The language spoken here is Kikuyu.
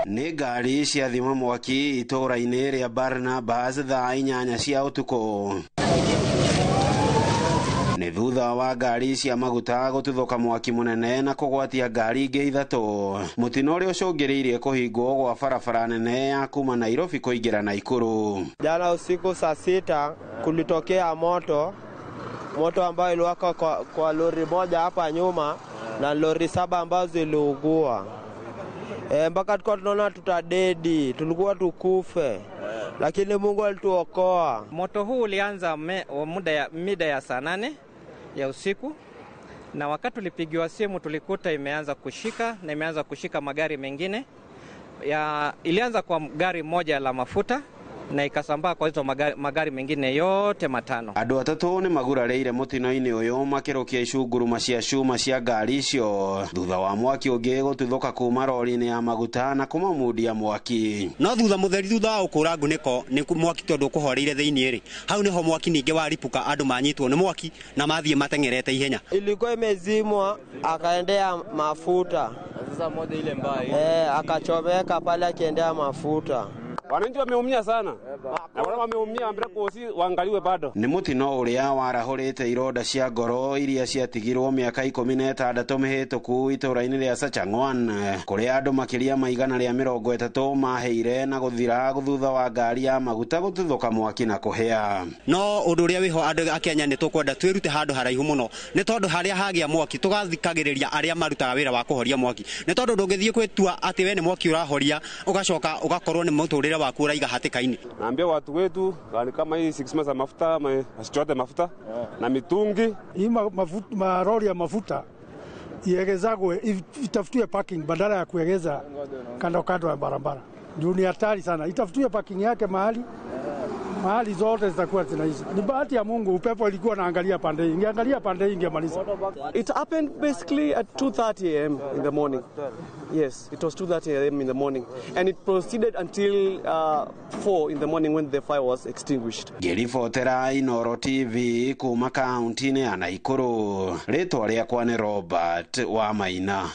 Nĩ ngari ciathima mwaki itũũra-inĩ rĩa Barnabas thaa 8 cia ũtukũ. Nĩ thutha wa ngari cia maguta gũtuthũka mwaki mũnene na kũgwatia ngari ingĩ 3. Mũtino ũrĩa ũcũngĩrĩirie kũhingwo gwa barabara nene ya kuma Nairobi kũingĩra Naikuru. Jana usiku saa 6 kulitokea moto, moto ambao iliwaka kwa lori moja hapa nyuma na lori 7 ambazo ziliugua. Mpaka tulikuwa tunaona tutadedi, tulikuwa tukufe, lakini Mungu alituokoa. Moto huu ulianza mida ya saa 8 ya usiku, na wakati tulipigiwa simu tulikuta imeanza kushika na imeanza kushika magari mengine. Ilianza kwa gari moja la mafuta na ikasambaa kwa hizo magari mengine yote 5. Andũ 3 nĩ magurarĩire mũtino-inĩ ũyũ makĩrũkia icunguruma cia cuma cia ngari icio thutha wa mwaki ũngĩ gũtuthũka kuma rori-inĩ ya maguta na kũmamundia mwaki. No thutha mũtheri thutha wa gũkũra ngunĩko nĩ mwaki tondũ ũkũhoreire thĩinĩ rĩ, hau nĩho mwaki ningĩ waripũka, andũ manyitwo nĩ mwaki na mathiĩ mateng'erete ihenya. Ilikuwa imezimwa akaendea mafuta. Sasa moja ile mbaya. Akachomeka pale akiendea mafuta. Wananchi wameumia sana. Na wale wameumia ambira kosi waangaliwe bado. Nĩ mũtino ũrĩa warahũrĩte ironda cia ngoro iria ciatigirwo mĩaka 16 mĩhĩtũku itũũra-inĩ rĩa Sachang'wan, kũrĩa andũ makĩria ma 130 maheire na gũthira thutha wa ngari ya maguta gũtuthũka mwaki na kũhĩa. No ũndũ ũrĩa wĩho andũ a Kenya nĩ tũkwenda twĩrute handũ haraihu mũno, nĩ tondũ harĩa hagĩa mwaki tũgathikagĩrĩria arĩa marutaga wĩra wa kũhoria mwaki, nĩ tondũ ndũngĩthiĩ gwĩtua atĩ we nĩ mwaki ũrahoria ũgacoka ũgakorwo nĩ mũtũrĩre waku ũraiga hatĩka-inĩ. Naambia watu wetu gari kama hii 6 months ya mafuta, wasichote mafuta na mitungi. Hii marori ya mafuta iegezagwe, itafutiwe parking badala ya kuegeza kando kando ya barabara. Juu ni hatari sana. Itafutiwe parking yake mahali zote zitakuwa zinaisha. Ni bahati ya Mungu upepo ilikuwa naangalia pande hii. Ingeangalia pande hii ingemaliza. It happened basically at 2:30 a.m. in the morning. Yes, it was 2:30 a.m. in the morning, and it proceeded until 4 in the morning when the fire was extinguished. Ngĩribotera Inooro TV kuma kaunti-inĩ ya Naikuru, rĩtwa rĩakwa nĩ Robert Wamaina.